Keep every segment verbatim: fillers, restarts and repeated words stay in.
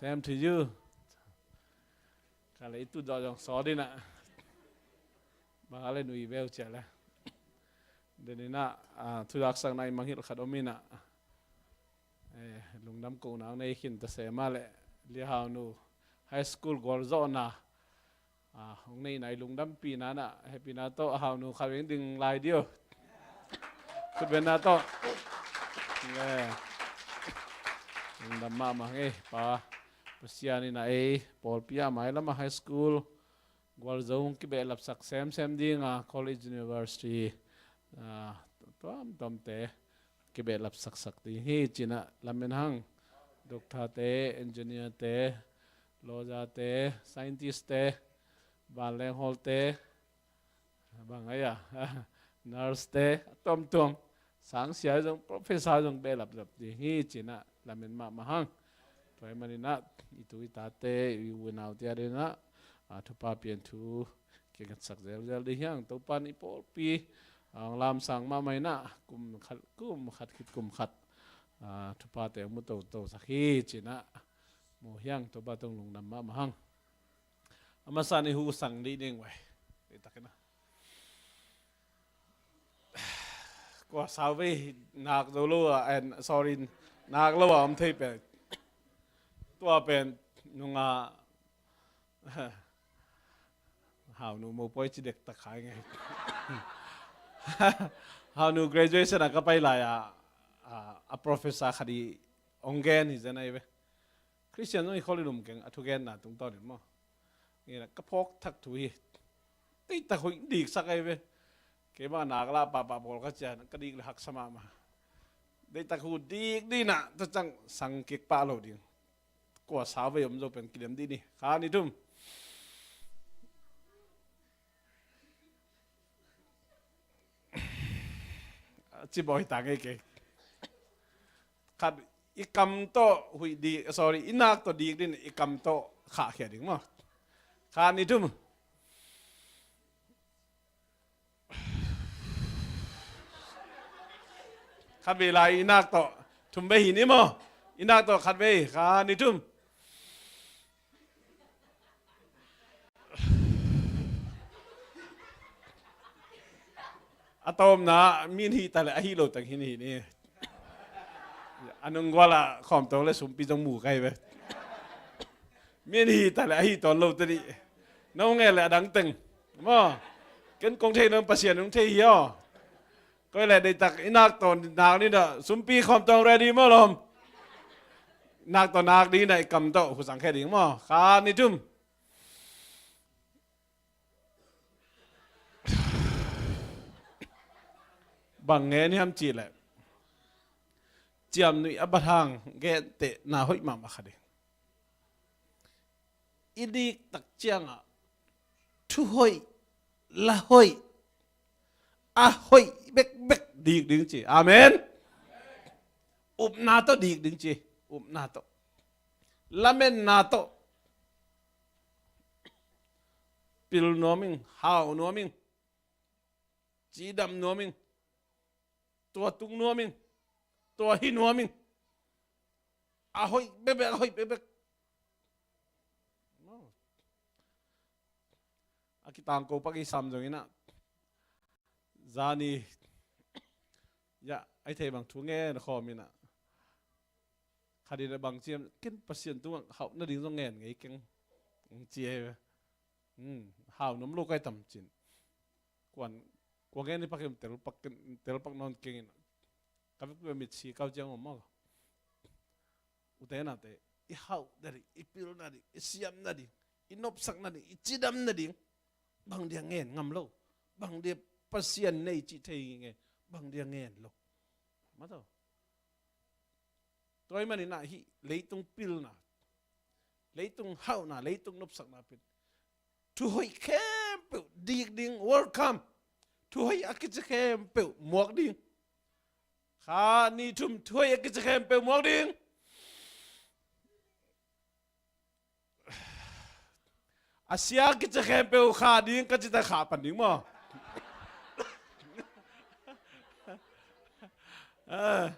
Same to you. Ka le i tu dawh zong saw dinah. Bang a le nui veu cia le. Deninah, ah, thudaksakna i mangngilh khat om inah. Eh, lungdam kohna nei khin ta se mah le. Lia Hau nu high school gualzawhna. Ah, hong neihna i lungdampihna nah, hehpihna tawh a Hau nu khat veng ding lai dih o. Khutbetna tawh. Le. Lungdam mahmah ngei, Pa. Pasian in a ei pawlpi ah mailam ah high school gualzo hong kibehlapsak semsem ding a college university, ah, tuamtuamte kibehlapsaksak ding hi cinah lamen hang. Doctor te, engineer te, lawyer te, scientist te, vanleng hawlte, bang ai a, nurse te, a tuamtuam, sangsia zong, professor zong behlaplap ding hi cinah lamen mahmah hang. Tua hi maninah i tu i tate, i u i naute a dinah, a, thupha pian thu kigatsak zelzel ding hiang. Topan i pawlpi, a, hong lamsang mahmah inah kum khat, kum khat khit kum khat, a, thuphate hong mu totosak hi cinah mu hiang. Topa tong lungdam mahmah hang. A masa ni hu sang dih ding vai. Dih takin a. Kua sau vei nak zo lo a, and sorry, nak lo a om thei pen. Tua pen nunga Hau nu mo poi ci dek tak khai ngai. Hau nu graduation a ka pai lai a, a, a professor khat i ong gen hi zen ai ve. Christian zong i khol i lum keng a thugenna tungtawn in maw. Nge na ka phawk thak thu hi. Tei tak hoih dik sak ai ve. Kei bang nak la papa pawl ka cia ka dik le haksa mahmah. Dei tak hu dik dina ta cang sang kik pah lo ding. Kua sa vei om zo pen kidem dih ni. Kha ni thum. Ci bawi ta ngei kei. Khat i kam tawh huih dik, sorry, i nak tawh dik din i kam tawh khahkhia ding maw. Kha ni thum. Khat vei lai i nak tawh thum vei hi ni maw. I nak tawh khat vei, kha ni thum. A tawmna min hi ta le a hi lo tang hin hi ni. A nung guala khawm tawng le sumpi zong mu kai ve. Min hi ta le a hi tawn lo ta dih. No nge le a dang teng maw. Ken kong thei nong Pasian nong thei hi aw. Koi le deitak i nak tawh nak ni dah sumpi khawm tawng ready maw lawm. Nak tawh nak ni dah i kam tawh husang khe ding maw. Kha ni thum. Bang nge ni ham cih leh ciamnuih a bathang genteh na hoih mahmah kha ding. I dik tak ciangah thuhoih, lahoih, a hoih bekbek dik ding ci. Amen. Upna tawh dik ding ci. Upna tawh, lamenna tawh. Pil nuam ing, hau nuam ing, cidam nuam ing, tua tung nuam ing, tua hi nuam ing. A hoih bekbek, a hoih bekbek. A kitangko pak i sam zong inah zani ya ai thei bang thu ngen khawm inah. Khat in a bang ciam ken Pasian tungah hauh nading zong ngen ngei keng. Ci ei ve. Hau nuam lo kai tam cin. Kuan kua ngen i pak in tel pak nawn keng inah. Ka vekpi a mitsi kau ciang om maw. Ute nate i hauh nading, i pil nading, i siam nading, i nopsak nading, i cidam nading. Bang dia ngen ngam lo. Bang dia Pasian nei cih thei nge. Bang dia ngen lo. Maw. Tua ahih manin ah hih leitung pilna, leitung hauhna, leitung nopsakna pen thuhoih khempeuh dik ding, welcome. Thuhoih a kici khempeuh muak ding. Kha ni thum thuhoih a kici khempeuh muak ding. A sia kici khempeuh kha ding ka cita kha pan ding maw? Ah,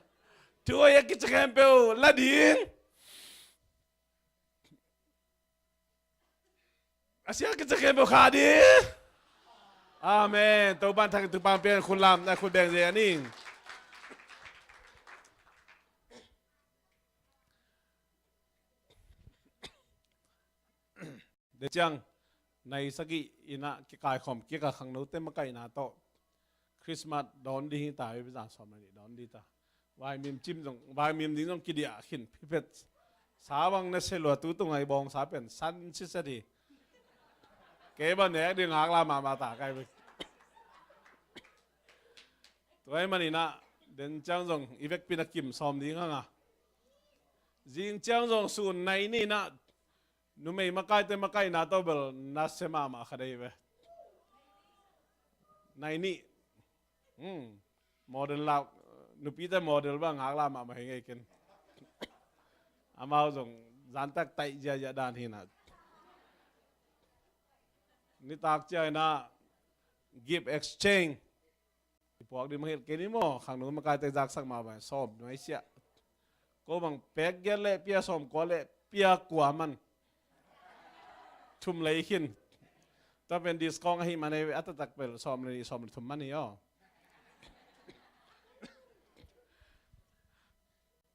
thuhoih a kici khempeuh la ding. A sia kici khem bawh kha di. Amen. Topa'n thang, Topa'n pian khut lam, na khut beng ze a ning. Dei ciang, nai sagih in ah kikaikhawm kik a, khangnote makaihna tawh Christmas dawn ding hi ta, hi zan sawm le nih dawn ding ta. Vaimim cim zong, vaimim ding zong kidiah khin phiphet. Sa bang na se lua, tu tung a i bawngsa pen san siset hi. Kei bang nek ding ngaklah mahmah ta kai bek. Tua ahih manin ah, den ciang zong i vekpi in a kim sawm ding hang a. Zing ciang zong sun nai nih in ah, numei makaite makaihna tawh bel na se mahmah kha dei ve. Nai nih. Hmm. Model la, nupite model bang ngaklah mahmah hi ngei ken. Amau zong zantak taih ziahziah dan hi in ah. Nitak ciang in ah gift exchange. I puak ding mah hilh kei ni maw, khangno makaite zaksak mah bang sawm nuai siah. Ko bang pek giat le pia sawm kua le pia kua man. Thum lei khin. Tua pen discount ahih man ei ve, a taktak bel sawm le nih, sawm le thum man hi aw.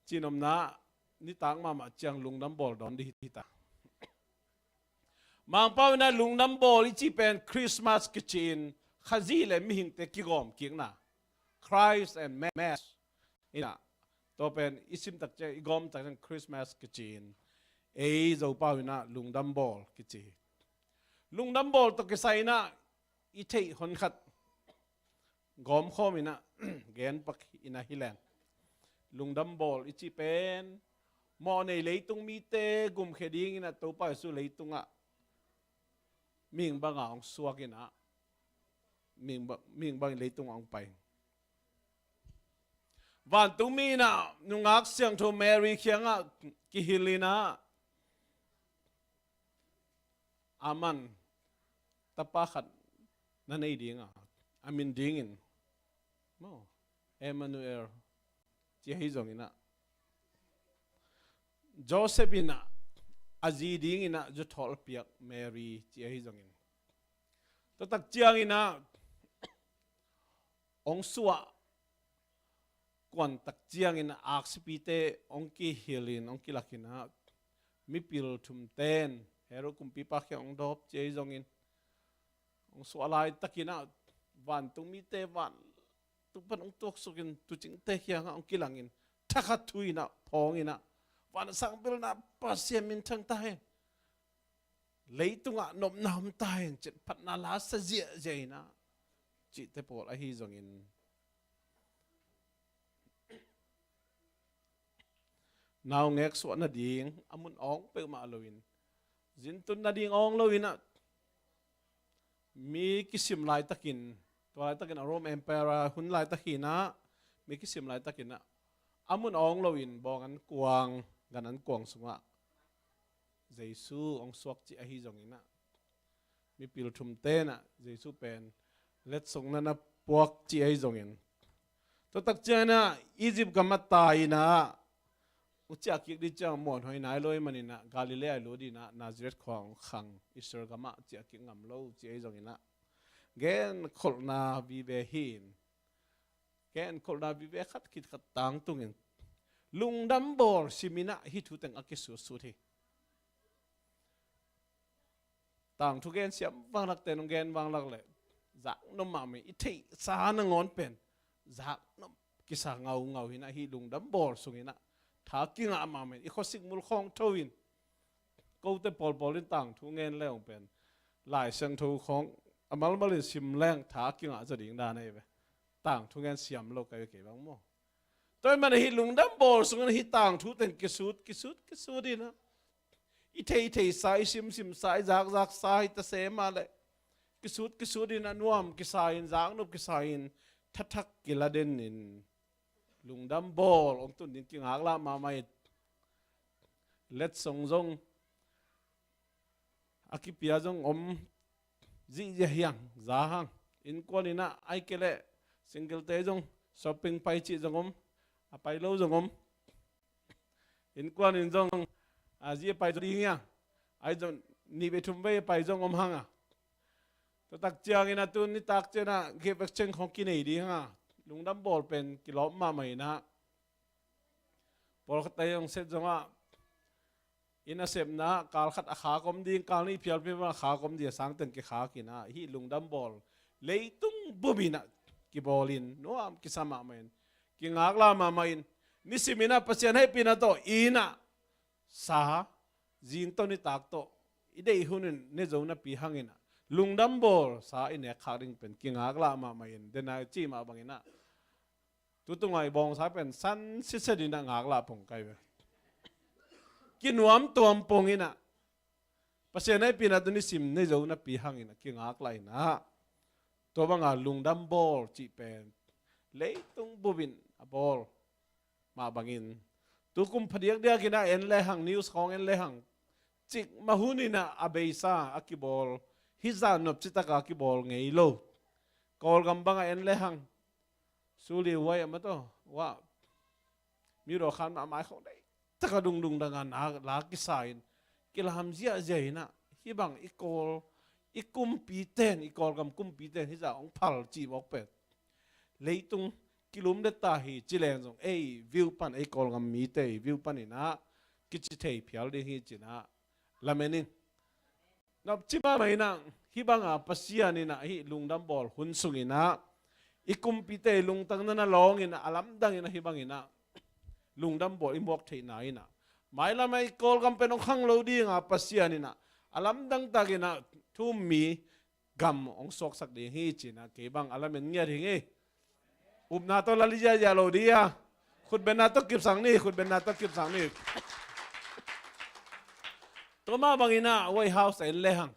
Cihnopna, nitak mahmah ciang lungdam bawl dawn ding hi ta. Mangpau in ah lungdam bawl i cih pen Christmas kici in Khazih le mihingte kigawm kikna, Christ and Mass in ah, tua pen i sim tak ciang, i gawm tak ciang Christmas kici in, ei Zopau in ah lungdam bawl kici hi. Lungdam bawl tawh kisai in ah i theih honkhat gawmkhawm in ah gen pak in ah hi leng. Lungdam bawl i cih pen mawhnei leitung mite gumkhia ding in ah Topa Jesu leitungah mihing banga hong suak in ah, mihing ba-, mihing bangin leitungah hong pai. Vantungmi in ah nungak siangtho Mary kiangah kihilh in ah, aman tapa khat na nei ding a, a min dingin maw, Emmanuel ci ahi zongin ah, Joseph in ah a zi dingin ah zuthawl piak Mary ci ahi zongin, tua tak ciangin ah hong suah kuan tak ciangin ah aksipite hong kihilh in, hong kilak in ah, mipil thumten Herod kumpipa kiang hong dawp ci ahi zongin, hong suah laitakin ah vantungmite, vantung pan hong tuaksukin tuucingte kiangah hong kilangin, thakhat thu in ah phawng in ah, van a sang pilna Pasian minthang ta hen, leitungah nopna om ta hen, ci-in phatna la sa ziahziah in ah, cihte pawl ahi zongin, naungek suah nading a mun awng peuhmah loin, zintun nading awng loin ah, mi kisim laitakin, tua laitakin a Rome Emperor hun laitak hi in ah, mi kisim laitakin ah, a mun awng loin bawng an kuang, gan an kuang sungah Jesu hong suak cih ahi zongin ah, mipil thumten ah Jesu pen letsong na na puak cih ahi zongin, tua tak ciangin ah Egypt gam a tai in ah, uh, ciah kik ding ciang muanhuai nai lo ahih manin ah Galilee a lut in ah Nazareth khua hong khang, Israel gamah ciah kik ngam lo cih ahi zongin ah, genkholhna vive hi in, genkholhna vive khat khit khat tangtungin, lungdam bawl sim in ah hih thu teng a kisutsut hi. Tangthu gen siam vanglakte nong gen vanglak leh, zaknop mahmah in, i theihsa nangawn pen zaknop kisa ngaungau hi in ah, hih lungdam bawl sungin ah tha kingah mahmah in, i khuasik mul khawng tho in, kote pawlpawl in tangthu ngen leng pen Lai Siangtho khawng a malmal in sim leng tha kingah zaw ding dan ahi ve. Tangthu ngen siam lo ka hi ve kei bang maw. Tua ahih manin hih lungdam bawl sungin hih tangthu teng kisut, kisut, kisut in ah, i thei, i theisa, i sim, simsa, i zak, zaksa hi ta se mah leh, kisut, kisut in ah nuam kisa in, zaknop kisa in, thathak kiladen in, lungdam bawl hong tun ding kingaklah mahmah hi. Letsong zong a kipia zong om ziahziah hi hang, za hang. Innkuan in ah, ahih kei leh single-te zong shopping pai cih zong om, a pai lo zong om. Innkuan in zong, a, zi a pai zaw ding hi hang, ahi zong nih vei thum vei a pai zong om hang a. Tua tak ciangin a tu nitak ciangin a gift exchange khong kinei ding hang a. Lungdam bawl pen kilawm mahmah in a. Pawlkhatte hong set zong a, inn a sepna kal khat a khak om ding, kal nih phialphial a khak om ding, a sangteng kikhak in a, hih lungdam bawl leitung bup in a kibawl in nuam kisa mahmah in, kingaklah mahmah in, nisim in a Pasian hehpihna tawh inn a sa, zing tawh nitak tawh i deih hun in ne zo napi hangin a, lungdam bawl sa i nek khak ding pen kingaklah mahmah in, den a i cih mah bangin a, tu tung a i bawngsa pen san siset in a ngaklah pong kai ve. Kinuam tuam pong in a, Pasian hehpihna tawh nisim ne zo napi hangin a kingaklah in a, tua bang a lungdam bawl cih pen leitung bup in a bawl mah bangin, tu kum phadiakdiak in a en le hang, news khong en le hang, cikmah hun in a a beisa a kibawl, hih zah nop citak a kibawl ngei lo. Kawlgam bang a en le hang, Suli Wai a ma tawh, wah, Miro khan mah mai khong dei taka dungdung dang a na la kisa in, kilam ziahziah in a, hih bang i Kawl, i kumpite in, i Kawlgam kumpite in hih zah hong phal cih mawk pen, leitung kilum detta hi ci leng zong, ei view pan, ei Kawlgam mite view pan in a kici thei phial ding hi ci in a lamen in. Nopci mahmah in a, hih bang a Pasian in a hih lungdam bawl hun sung in a, i kumpite lungtang na na lawng in a, a lamdang in a hih bang in a lungdam bawl i muak theihna in a, mailam a i Kawlgam pen hong khang lo ding a Pasian in a, a lamdang tak in a thu-um mi gam hong suaksak ding hi ci in a, kei bang a lamen ngiat hi ngei. Upna tawh la li ziahziah lo ding a. Khutbenna tawh kipsak ni, khutbenna tawh kipsak ni. Tua mah bang in a White House a en le hang,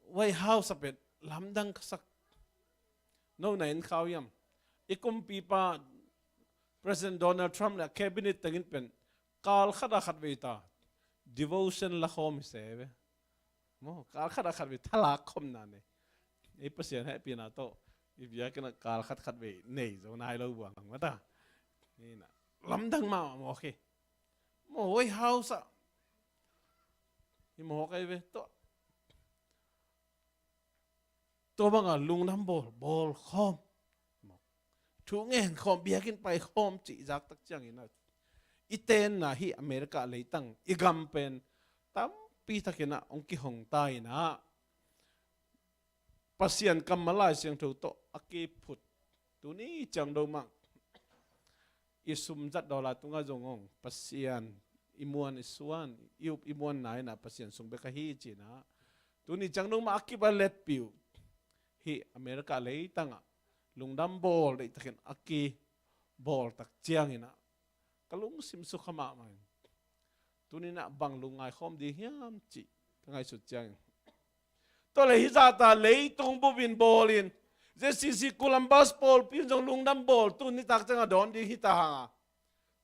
White House a pen lamdang ka sak. No na en khau hiam? I kumpipa President Donald Trump le a cabinet tengin pen kal khat a khat vei ta devotion la khawm hi se ve. Maw, kal khat a khat vei thalak khawmna nei. Ei Pasian hehpihna tawh i biakinn ah kal khat khat vei nei zo nai lo buang mata. Ni na, lamdang mahmah mawk hi. Maw, White House ah hi mawk ei ve. Tua, tua bang a lungdam bawl, bawl khawm, thu ngen khawm, biakinn pai khawm cih zak tak ciangin a, i tenna hih America leitang, i gam pen tampi takin a hong kihong ta in a, Pasian kammal Lai Siangtho tawh a kiphut. Tuni ciang do mah i sum zat dollar tungah zong hong, Pasian i muan i suan, i up i muanna in a Pasian sung bek ahi ci in a, tuni ciang do mah a kip a letpih uh hih America leitang ah lungdam bawl deihtakin a kibawl tak ciangin a, ka lungsim sukha mahmah in. Tuni in a bang lungngai khawm ding hiam cih ka ngaihsut ciangin, tua leh hih zahta leitung bup in bawl in, Z C C Columbus pawlpi in zong lungdam bawl tu nitak ciang a dawn ding hi ta hang a,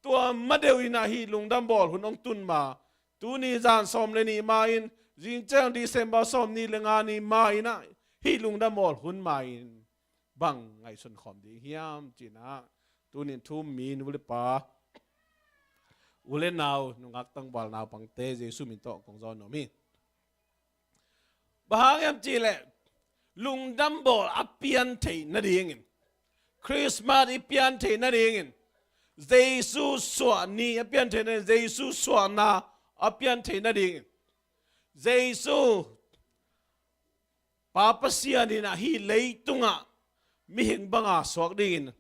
tua ma deuh in a hih lungdam bawl hun hong tun ma, tuni zan sawm le nih ma in, zing ciang December sawm nih le nga ni ma in a, hih lungdam bawl hun ma in bang ngaihsun khawm ding hiam ci in a, tuni in thu-um mi nu le pa, u le nau, nungak tangval naupangte Jesu min tawh kong zawn nuam hi. Bang hang hiam cih leh lungdam bawl a pian theih nadingin, Christmas i pian theih nadingin, Jesu suah ni a pian theih nadingin, Jesu suahna a pian theih nadingin, Jesu Pa Pasian in a hih leitungah mihing banga suak dingin,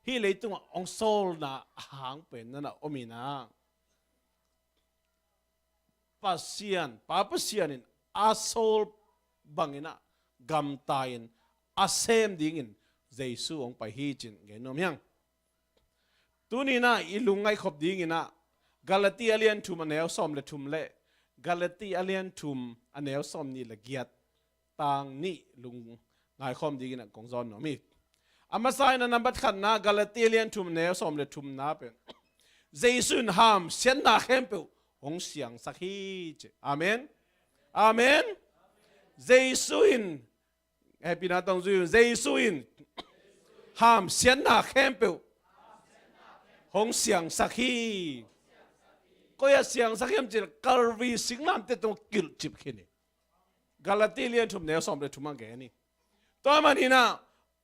hih leitungah hong sawlna a hang pen na na om in a, Pasian, Pa Pasian in a sawl bangin a gamta in a sem dingin Jesu hong pai hi ci-in gen nuam hi hang. Tuni in a i lungngaih khop dingin a Galati a lian thum a neu sawm le thum le Galati a lian thum a neu sawm nih le giat tang nih lungngai khawm dingin a kong zawn nuam hi. A masa in a nambat khatna Galati a lian thum a neu sawm le thumna pen Jesu in hamsiatna khempeuh hong siangsak hi ci. Amen. Amen. Jesu in, hehpihna tawh zui un, Jesu in hamsiatna khempeuh hong siangsak hi. Koi ah siangsak hiam cih leh Kalvari singlamteh tungah kilhcip khin hi. Galati lian thum neu sawm le thum ah gen hi. Tua manin ah,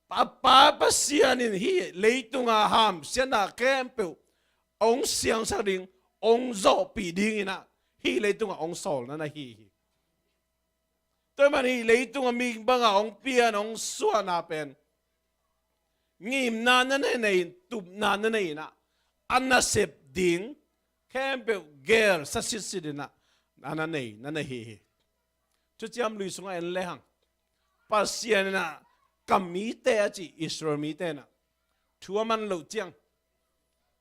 Pa, Pa Pasian in hih leitunga hamsiatna khempeuh hong siangsak ding, hong zawhpih dingin ah hih leitungah hong sawlna na hi hi. Tua manin hih leitungah mi bangah hong pian, hong suahna pen ngimna na nei in, tupna na nei in ah, a nasep ding khempeuh gelsa sitsit in ah, na na nei, na na hi hi. Thuciam Lui sungah en lehang, Pasian in ah, ka mite a ci Israel mite in ah, thu a man loh ciang,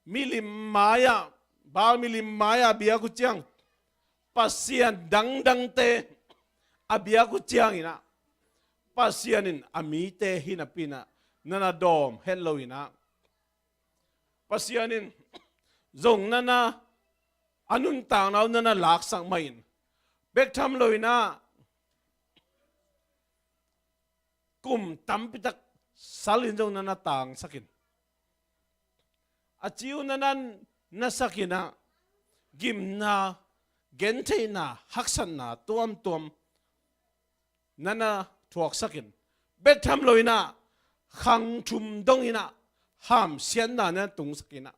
milim mai-ah, Baal milim mai-ah a biak uh ciang, pasian dangdangte a biak uh ciangin ah, Pasian in a mite hi napi in ah, na na dawm het lo in ah, Pasian in zong na na, a nuntakna uh na na laksak mah in, bek tham lo in ah, kum tampi tak sal in zong na na tangsak in, a ci uh na na nasak in ah, gimna, gentheihna, haksatna tuamtuam na na thuaksak in, bek tham lo in ah, khang thum dong in ah, hamsiatna na na tungsak in ah,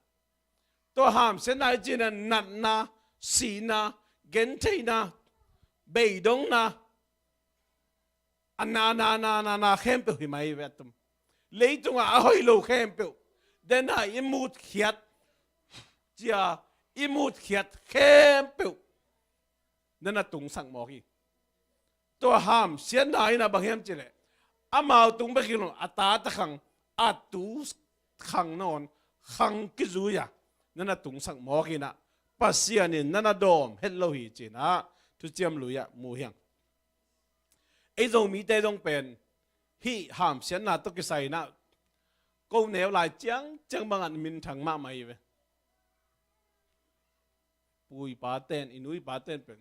tua hamsiatna i cih in ah, natna, sihna, gentheihna, beidongna, a na na na na na khempeuh hi mai ve, a tum. Leitungah a hoih lo khempeuh, den a i mutkhiat, cia i mutkhiat khempeuh na na tungsak mawk hi. Tua hamsiatna in ah bang hiam cih leh, amau tung bek hi lo, a tate khang, a tu khang nawn, khang kizui-a na na tungsak mawk in ah, Pasian in na na dawm het lo hi ci-in ah Thuciam Lui ah mu hi hang. Ei Zomite zong pen hih hamsiatna tawh kisai in ah, ko neu lai ciangciang bangah minthang mahmah hi ve. Pu i pa ten, i nu i pa ten pen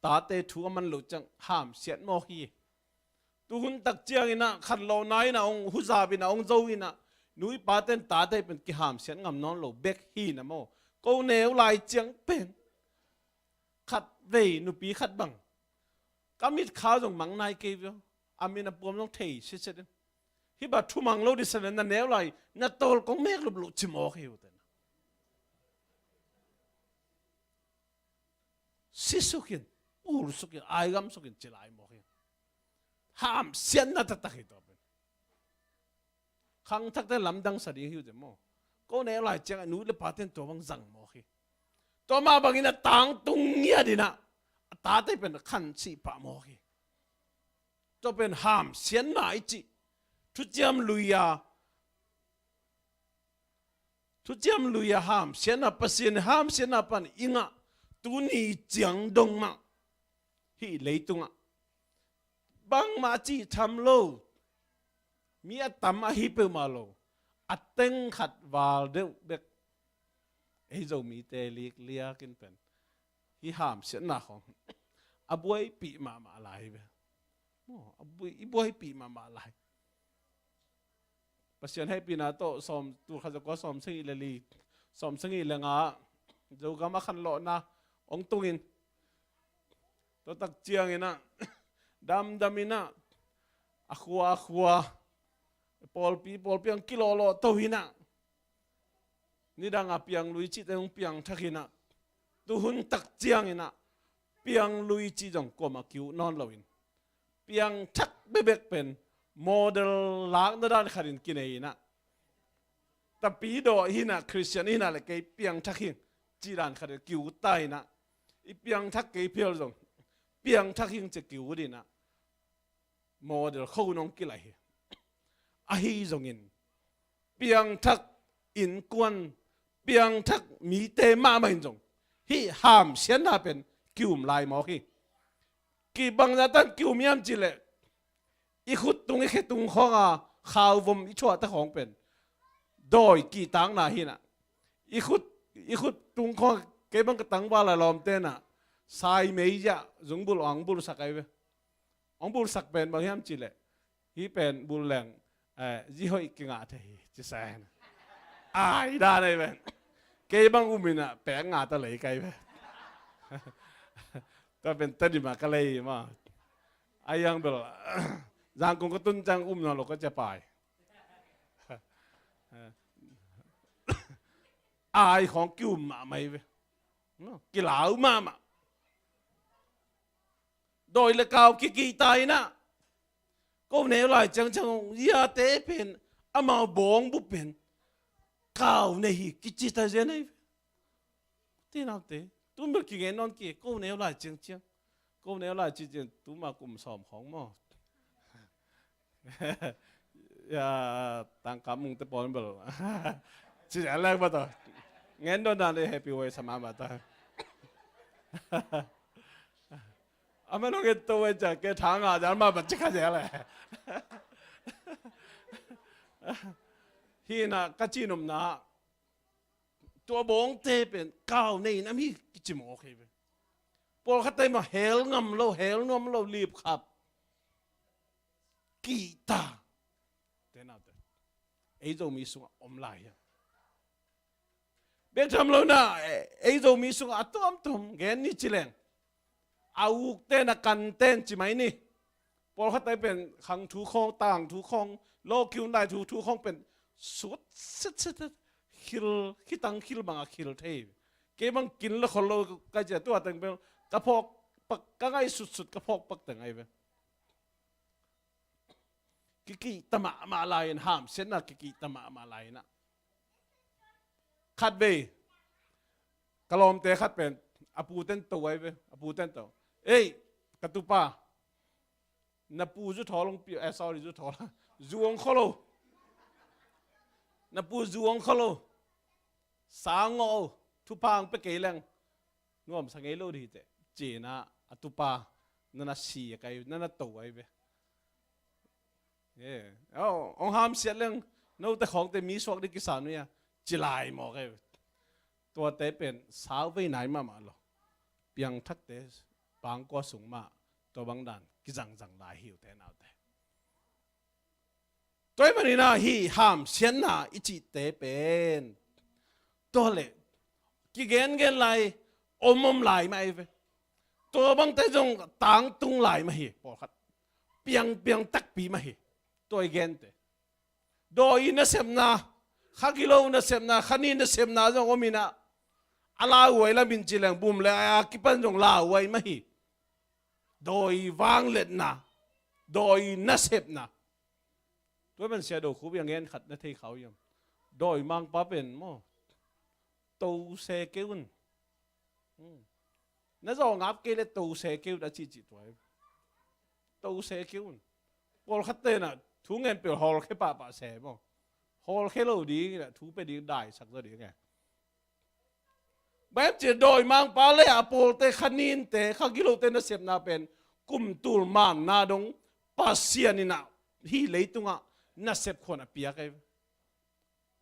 tate thu a man loh ciang hamsiat mawk hi. Tu hun tak ciangin ah, khatlawhna in ah hong huzap in ah, hong zo in ah, nu i pa ten tate pen kihamsiat ngam nawn lo bek hi na maw. Ko neu lai ciang pen khatvei nupi khat bang, ka mitkha zong mang nai kei ve aw, a min a puam zong thei siasia den. Hih bang thumang lo ding sa leh, na neu lai, na tawl kong mek luplup ci mawk hi uh ten. Si suk in, ul suk in, aigam suk in ci lai mawk hi. Hamsiatna taktak hi tua pen. Khangthakte lamdang sa ding hi uh te maw. Ko neu lai ciang a nu le pa ten tua bang zang mawk hi. Tua mah bangin a tangtung ngiat in ah, a tate pen a khan sih pah mawk hi. Tua pen hamsiatna i cih, Thuciam Lui a, Thuciam Lui a hamsiatna, Pasian hamsiatna pan i ngah tuni ciang dong mah, hih leitungah bangmah cih tham lo, mi a tam ahi peuhmah lo, a teng khat val deuh bek, ei Zomite likliak in pen hih hamsiatna khawng a buaipih mahmah lai hi ve. Maw, a buai, i buaipih mahmah lai. Pasian hehpihna tawh sawm, tul khat za kua sawmsagih le li, sawmsagih le nga, Zogam a khanlawhna hong tungin, tua tak ciangin ah, damdam in ah, a khua a khua, pawlpi pawlpi hong kilawhlawh to in ah, nidang a Pianglui cihte hong piangthak in ah, tu hun tak ciangin ah, Pianglui cih zong kuamah ki-uh nawn loin, piangthak bekbek pen model lakna dan khatin kinei in ah, Tapidaw hi in ah, Khristian hi in ah le kei piangthak hing cih dan khatin ki-ut ta in ah, i piangthak kei phial zong piangthak hing ci-a ki-ut in ah, model khawng hong kilaih hi. Ahi zongin, piangthak innkuan, piangthak mite mahmah in zong hih hamsiatna pen ki-um lai mawk hi. Kibang zah tan ki-um hiam cih leh, i khut tung i khe tung khawng a khauvom i thuahta khawng pen dawi kihtakna hi in ah, i khut, i khut tung khawng, kei bang ka tangval a lawmte in ah, saimei ziah zungbulh hong bulhsak ahi ve. Hong bulhsak pen bang hiam cih leh, hih pen bulh leng, eh, zi hoih kingah thei hi ci sa hi in ah. Ai dan ahi pen. Kei bang um in ah pek nga ta lei kai ve. Tua pen Tedim ah ka lei maw. A hiang bel Zangkong ka tun ciang um nawn lo ka cia pai. Ai khawng ki-um mahmah hi ve. Kilau mahmah. Dawi le kau kikihta in ah, ko neu lai ciangciang hong ziate pen, amau bawngbup pen kau nei hi kici ta zen ahi ve. Tinaute, tun bel kigen nawn kei, ko neu lai ciangciang, ko neu lai ciangciang, tuma kum sawm khawng maw? Ya, tangka mungte pawl bel ci a lek ba ta. Ngen don dan le happy way sama ba ta. Ama nong et to we ja ke thanga ja ma ba ci kha ja le. Hi na ka ci nom na. Tua bawngte pen kau nei nam hi kici mawk hi ve. Pawlkhatte mah hel ngam lo, hel nuam lo, lipkhap. Kihta. Te naute. Ei Zomi sungah om lai hiam? Bek tham lo na, ei Zomi sungah a tuamtuam gen ni ci leng. A ukten a kanten ci mai ni. Pawlkhatte pen khang thu khawng, tang thu khawng, lawkiu nai thu, thu khawng pen sut sitsit, khil, khitang khil bangah khil thei. Kei bang kin la khol lo ka cia tua teng pen ka phawk pak, ka ngai sutsut ka phawk pak teng ai ve. Kikihta mahmah lai-in, hamsiatna kikihta mahmah lai-in ah. Khatvei ka lawmte khat pen a puten to ai ve, a puten to. Ei, ka tupa, na pu zu thawl hong pi, eh, sorry, zu thawl. Zu hong khawl lo. Na pu zu hong khawl lo. Sa ngawh o, thupha hong pia kei leng nuamsa ngei lo dih hi teh. Ci-in ah a tupa na na si a kai, na na to ai ve. Hong hamsiat leng note khawngte mi suak dih kisa nuih a ci lai mawk e. Tuate pen sau vei nai mahmah lo. Piangthakte pangkua sung mah tua bang dan kizangzang lai hi uh te naute. Tua ahih manin ah hih hamsiatna i cihte pen tua leh kigengen lai, omom lai mah ahi ve. Tua bangte zong tangtung lai mah hi, pawlkhat piangpiang takpi mah hi. Tua i gente dawi nasepna, kha gilo nasepna, kha nin nasepna zong om in ah, a lauhuai lamin ci leng bum le a kipan zong lauhuai mah hi. Dawi vangliatna, dawi nasepna. Tua pen Sia Do Khup i a ngen khat na thei kha uh hiam? Dawimangpa pen maw, to se kei un. Na zawh ngap kei le to se kei un a cihcih tua hi. To se kei un. Pawlkhat tenah thu ngen peuh hawlkhia pahpah se maw. Hawlkhia lo ding inah thu pia ding daisak zaw ding e. Bang hiam cih leh dawimangpa le a pawlte, kha ninte, kha gilote nasepna pen kum tul manna dong Pasian inah hih leitungah nasep khuan a piak ahi.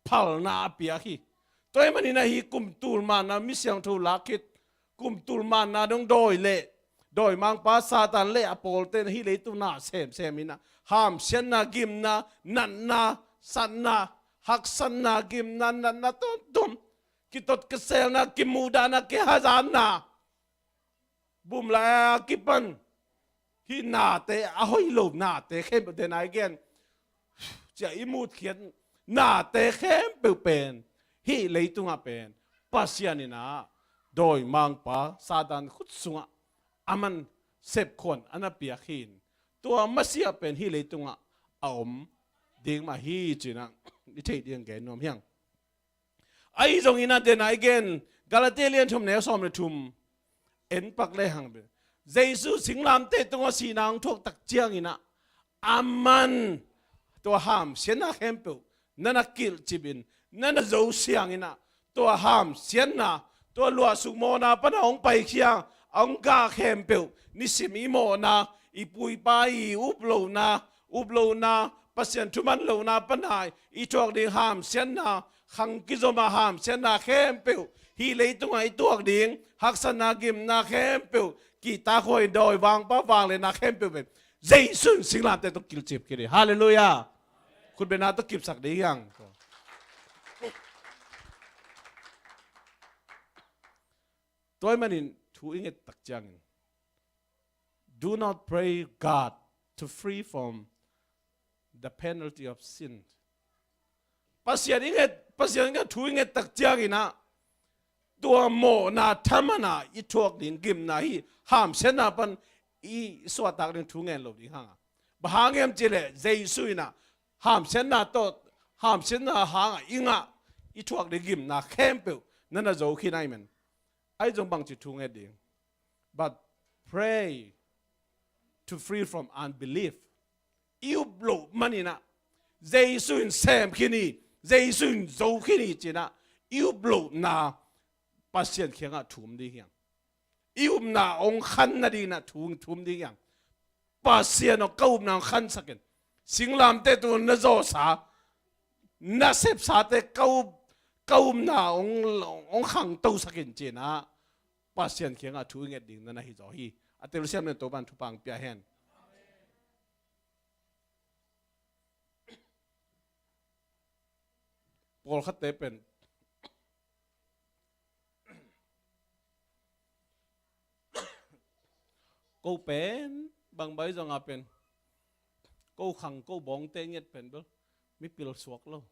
Phalna a piak hi. Tua ahih manin ah hih kum tul manna mi siangtho lak khit, kum tul manna dong dawi le dawimangpa Satan le a pawlte inah hih leitung na semsem inah hamsiatna, gimna, natna, satna, haksatna, gimna, natna tuamtuam, kitot kiselna, kimuhdahna, kihazatna, bum lai a kipan hih nate, a hoih lo nate khempeuh, den a i gen, cia i mutkhiat nate khempeuh pen hih leitungah pen Pasian inah dawimangpa Satan khut sungah aman sepkhuan a na piak hi in, tua masiah pen hih leitungah a om ding mah hi ci-in ah i theih ding gen nuam hi hang. Ahi zongin ah den a i gen, Galatia lian thum neu sawm le thum en pak le hang bel, Jesu singlamteh tungah sihna hong thuak tak ciangin ah aman tua hamsiatna khempeuh na na kilhcip in, na na zosiang inah, tua hamsiatna, tua luahsuk mawhna pana hong paikhia, a hong gah khempeuh, nisim i mawhna, i pu i pa i up lohna, up lohna, Pasian thuman lohna pana i thuak ding hamsiatna, khang kizom a hamsiatna khempeuh, hih leitungah i tuak ding haksatna, gimna khempeuh kihtak huai in, dawimangpa vangliatna khempeuh pen Jesu in singlamteh tawh kilhcip khit hi. Halleluiah. Khutbetna tawh kipsak ding hi hang. Tua ahih manin thu i nget tak ciangin, do not pray God to free from the penalty of sin. Pasian i nget, Pasian i nget thu i nget tak ciangin ah, tua mawhna thaman a i thuak ding gimna hi, hamsiatna pan i suahtak ding thu ngen lo ding hang a. Bang hang hiam cih leh Jesu in ah hamsiatna tawh, hamsiatna hang a i ngah i thuak ding gimna khempeuh na na zo khin ahih man. Ahi zong bangci thu nget ding? But pray to free from unbelief. I up loh manin ah, Jesu in sem khin hi, Jesu in zo khin hi ci-in ah, i up lohna Pasian kiangah thum ding hi hang. I upna hong khan nadingin ah thum, thum ding hi hang. Pasian aw, ka upna hong khansak in. Singlamteh tung na zawhsa, na sepsate ka up, ka upna hong, hong khangtosak in ci-in ah, Pasian kiangah thu i nget ding na na hi zaw hi. A telsiam in Topa'n thupha hong pia hen. Pawlkhatte pen, ko pen, bang bai zong a pen, ko khang ko bawngte ngiat pen bel, mi pil suak lo,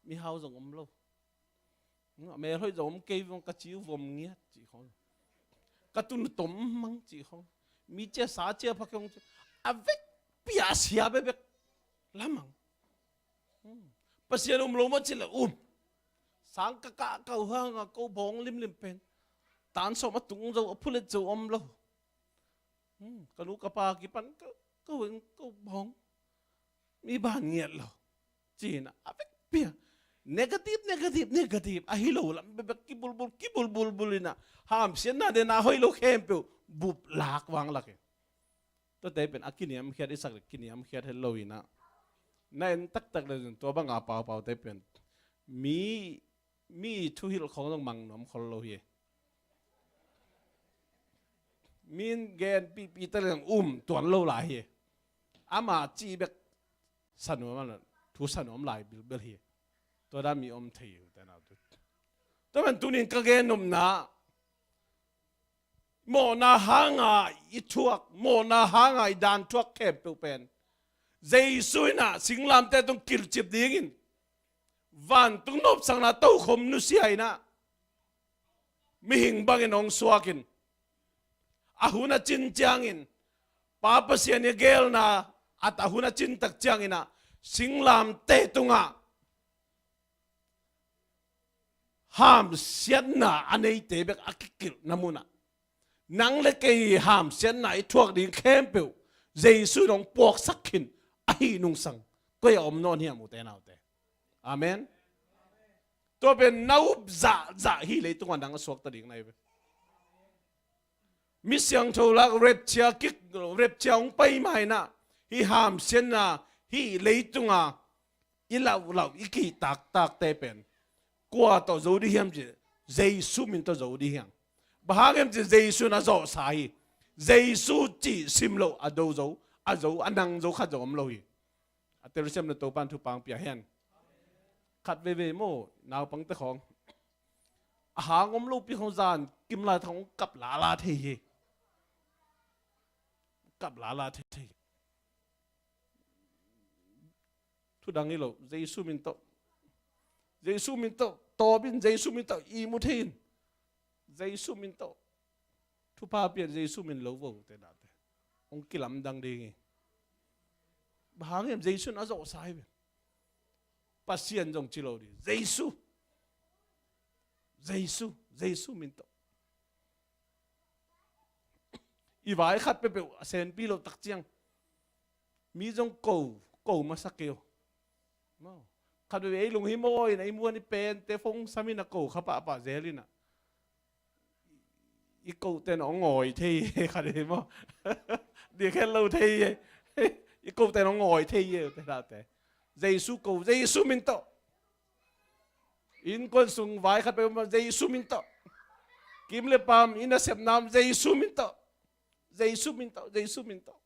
mi hau zong om lo. A mel hoih zong om kei vong, ka ci uh vom ngiat cih khong. Ka tun uh tom mang cih khong. Mi cia sa cia pha khong cih. A vekpi a sia bekbek lamang. Hmm. Pasian um lo maw cih leh um. Sang ka kah kah uh hang a ko bawng limlim pen, tan sawm a tung zo, a phulet zo om lo. Hmm. Ka nu ka pa kipan ka, ka veng ko bawng. Mi ban ngiat lo. Ci-in ah, a vekpi a negative, negative, negative, ahi lo lam bekbek kibulbul, kibulbulbul in ah, hamsiatna den a hoih lo khempeuh bup lak vang lak e. Tuate pen a kiniamkhiat i sak leh kiniamkhiat het lo in ah, na en taktak leh zong tua bang a paupaute pen, mi, mi thuhilh khong zong mang nuam khol lo hi. Min gen pihpih ta leng um tuan lo lai hi. Ama cih bek sa nuam a, thu sa nuam lai bilbel hi. Tua dan mi om thei hi, ute naute. Tua pen tuni-in ka gen nopna, mawhna hang a i thuak, mawhna hang a i dan thuak khempeuh pen, Jesu in ah singlamteh tung kilcip dingin, vantung nopsakna tokhom nusia in ah, mihing bangin hong suak in, a hun a cin ciangin, Pa Pasian i geelna at a hun a cin tak ciangin ah, singlamteh tungah hamsiatna a neite bek a kikilhna munah, nang le kei hamsiatna i thuak ding khempeuh Jesu in hong puaksak khin ahih nungsang, koi a om nawn hiam, ute naute? Amen. Tua pen na up zahzah hih leitungah nang a suakta ding na hi ve. Mi siangtho lak rapture kik, rapture hong pai ma in ah, hih hamsiatna, hih leitunga i lauhlauh, i kihtaktakte pen kua tawh zo ding hiam cih, Jesu min tawh zo ding hi hang. Bang hang hiam cih, Jesu in a zawhsa hi. Jesu cih sim loh a do zo, a zo, a nang zo khat zong om lo hi. A telsiam in Topa'n thupha hong pia hen. Khat veivei maw, naupangte khawng, a hang om lopi khawng zan kim lai thawng kap lala thei hi. Kap lala thei thei. Thudang hi lo, Jesu min tawh. Jesu min tawh tawp in, Jesu min tawh ihmu thei in. Jesu min tawh thupha pia in, Jesu min lo vo, ute naute. Hong kilamdang ding hi. Bang hang hiam, Jesu in a zawhsa hi ve. Pasian zong ci lo ding. Jesu. Jesu, Jesu min tawh. I vai khat peuhpeuh a senpi loh tak ciang, mi zong ko, ko masa kei uh. Maw. Khat peuhpeuh ei lunghimawh in, ei muan i pente phone sam in a ko kha pahpah zel in ah, i kote in hong ngawi thei hi, khat hi maw. Dik het lo thei hi. I kote in hong ngawi thei hi, ute naute. Jesu ko, Jesu min tawh. Innkuan sung vai khat peuh maw, Jesu min tawh. Kim le pam, i nasepna om, Jesu min tawh. Jesu min tawh, Jesu min tawh.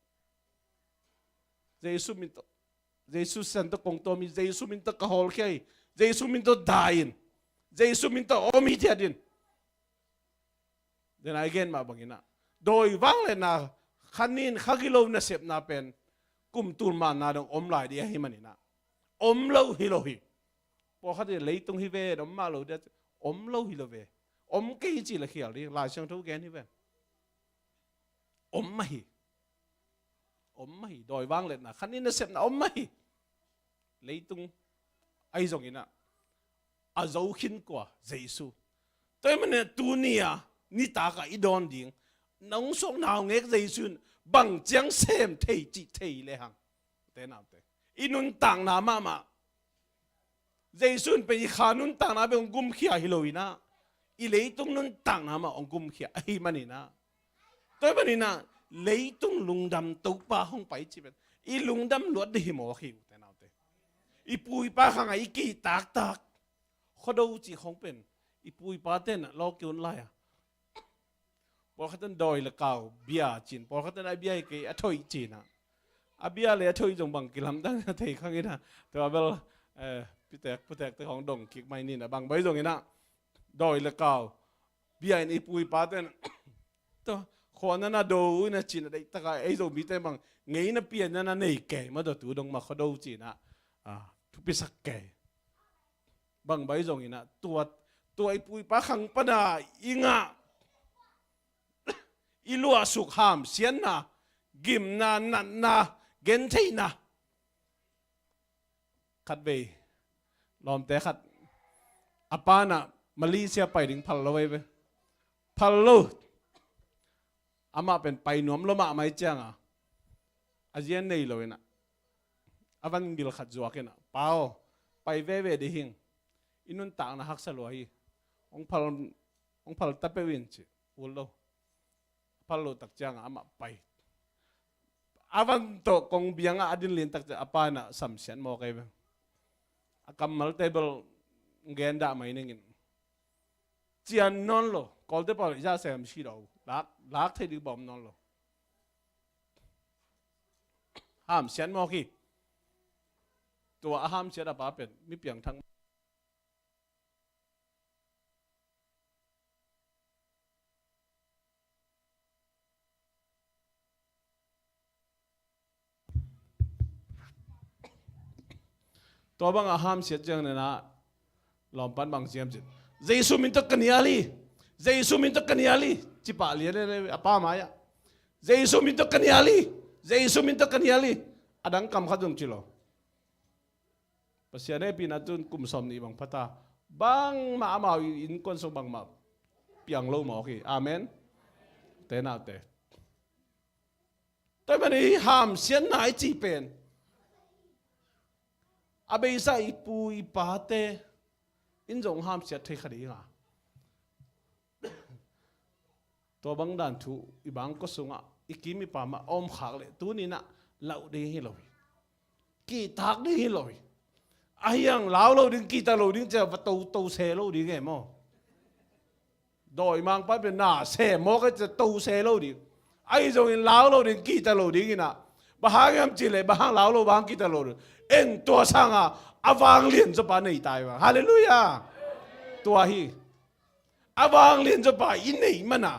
Jesu min tawh. Jesu sisan tawh kong tawm hi, Jesu min tawh ka hawlkhia hi. Jesu min tawh dai in. Jesu min tawh om hithiat in. Dena i gen mah banginah dawi vangliatna kha nin kha gilo nasepna pen kum tul manna dong om lai dih ahi maninah om lo hi lo hi. Pawlkhat in leitung hi ve, om mah lo dih, om lo hi lo ve. Om kei ci le khial dih, Lai Siangtho gen hi ve. Om mah hi. Om mah hi, dawi vangliatna kha nin nasepna om mah hi. Leitung ahi zonginah a zo khin kua? Jesu. Tua ahih manin tuni-a nitak ah i dawn ding, nong suak naungek Jesu in bang ciang sem thei cih thei lehang, te naute, i nuntakna mahmah Jesu in pen i kha nuntakna bek hong gumkhia hi loinah i leitung nuntakna mah hong gumkhia ahi maninah, tua ahih maninah leitung lungdam Topa hong pai cih pen i lungdam luat dih hi mawk hi, ute naute. I pu i pa khangah i kihtaktak Khuado cih khong pen i pu i pa tenah lawk kei un lai-a, pawlkhat in dawi le kau bia cin, pawlkhat in a bia hi kei, a thoih cinah, a bia le a thoih zong bang kilamdang a thei khanginah, tua bel, eh, pitek putek te khong dong kik mai ninah bang bai zonginah dawi le kau bia in i pu i pa tenah tua khua nana do uh ina cin a deihtaka ei Zomite bang ngeina pia nana nei kei ma dawtu dong ma Khuado cinah, ah, thupisak kei. Bang bai zonginah tua, tua i pu i pa khang pana i ngah, i luahsuk hamsiatna, gimna, natna, gentheihna. Khatvei lawmte khat a panah Malaysia pai ding phal lo ei ve. Phal lo. Amah pen pai nuam lo mahmah i cianga a zia nei lo inah a van bil khat zuak inah, "Pa aw, pai veve dih hing, i nuntakna haksa lua hi, hong phal, hong phal ta peuh in," ci. Ul lo. A phal loh tak ciangah amah pai. A van tawh kong biangah a din lian tak ciang a pa inah samsiat mawk ei ve. A kammal table gen dah mai ningin, cian nawn lo, Kawlte pau le i zah sem si daw, lak, lak thei ding bawm nawn lo. Hamsiat mawk hi. Tua a hamsiat a pa pen mi piangthak. Tua bangah hamsiat ciang nena lawmpan bang ciam cin, "Jesu min tawh ka nial hi. Jesu min tawh ka nial hi," ci pah lian le a pa mai-ah, "Jesu min tawh ka nial hi. Jesu min tawh ka nial hi." A dang kam khat zong ci lo. Pasian hehpihna tun kum sawm nih bang phata, bangmah amau innkuan sung bangmah piang lo mawk hi. Amen. Te naute, tua ahih manin hamsiatna i cih pen a beisa i pu i pate in zong hamsiat thei kha ding a. Tua bang dan thu i bangkua sungah i kim i pamah a om khak leh tuninah lauh ding hi lo hi. Kihtak ding hi lo hi. Ahi hang lau lo ding, kihta lo ding cia va to, to se lo ding e maw? Dawimangpa pen na se mawk e cia to se lo ding. Ahi zongin lau lo ding, kihta lo ding inah, bang hang hiam cihleh bang hang lau lo, bang hang kihta lo ding? En tua sangah a vanglian zawpa nei tai bang. Halleluiah. Tua hi. A vanglian zawpa i neih mana,